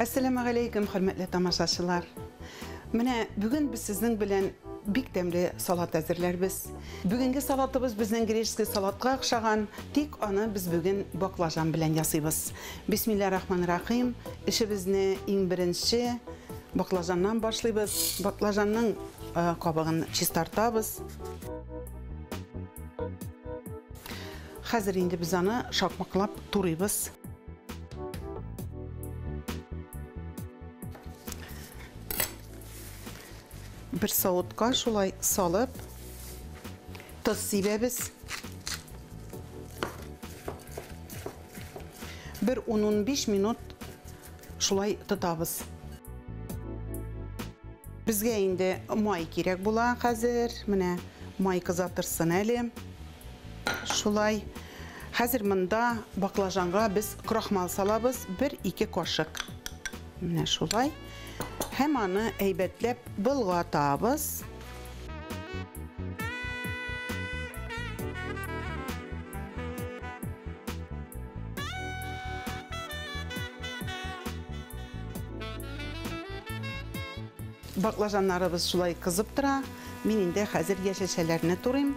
Әссәламегаләйкем, хөрмәтле тамашачылар. Менә бүген без сезнең белән бик тәмле салат әзерләрбез. Бүгенге салатыбыз безнең греческий салатка охшаган, тик аны без бүген баклажан белән ясыйбыз. Бисмилла рахман рахим. Эшебезне иң беренче баклажаннан башлыйбыз. Баклажанның кабыгын чистартабыз. Хәзер инде без аны шакмаклап турыйбыз. Бер савытка шулай салып, тоз сибәбез. Бер 10-15 минут шулай тотабыз. Безгә инде май кирәк була хәзер. Менә май кыза торсын әле. Шулай. Хәзер монда баклажанга без крахмал салабыз, 1-2 кашык. Менә шулай. Һәм аны әйбәтләп болгатабыз. Баклажаннарыбыз шулай кызып тора. Мин инде хәзер яшелчәләрне турыйм.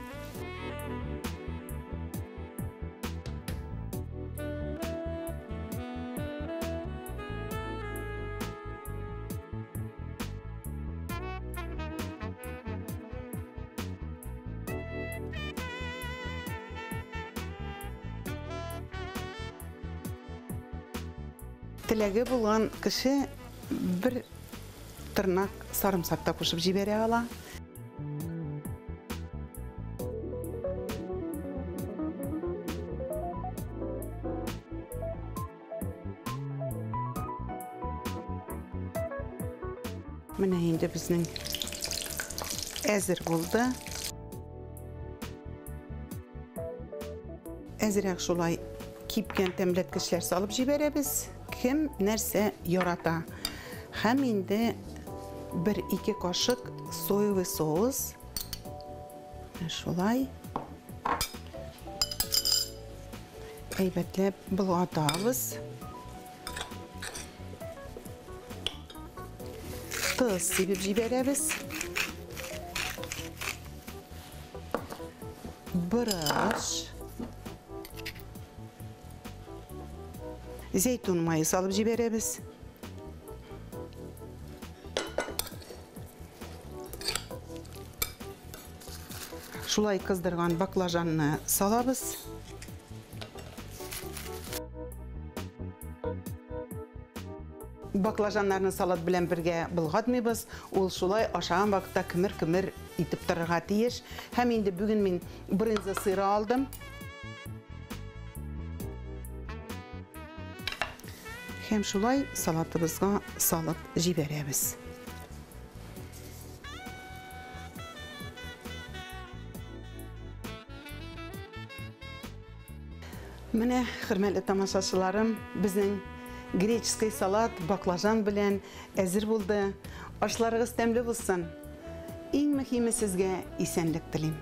Теләге булган кеше бер тырнак сарымсак та кушып җибәрә ала. Менә инде безнең әзер булды. Әзерәк шулай кипкән тәмләткечләр салып җибәрәбез. Кем нәрсә ярата. Һәм инде 1-2 кашык соевый соус. Шулай. Әйбәтләп болгатабыз. Тоз сибеп җибәрәбез. Борыч. Зәйтүн мае салып җибәрәбез. Шулай кыздырган баклажанны салабыз. Баклажаннарны салат белән бергә болгатмыйбыз. Ул шулай ашаган вакытта кемер-кемер итеп торырга тиеш. Һәм инде бүген мин брынза сыры алдым. Һәм шулай салатыбызга салып җибәрәбез. Менә, хөрмәтле тамашачыларым, безнең греческий салат баклажан белән әзер булды. Ашларыгыз тәмле булсын. Иң мөһиме сезгә исәнлек телим.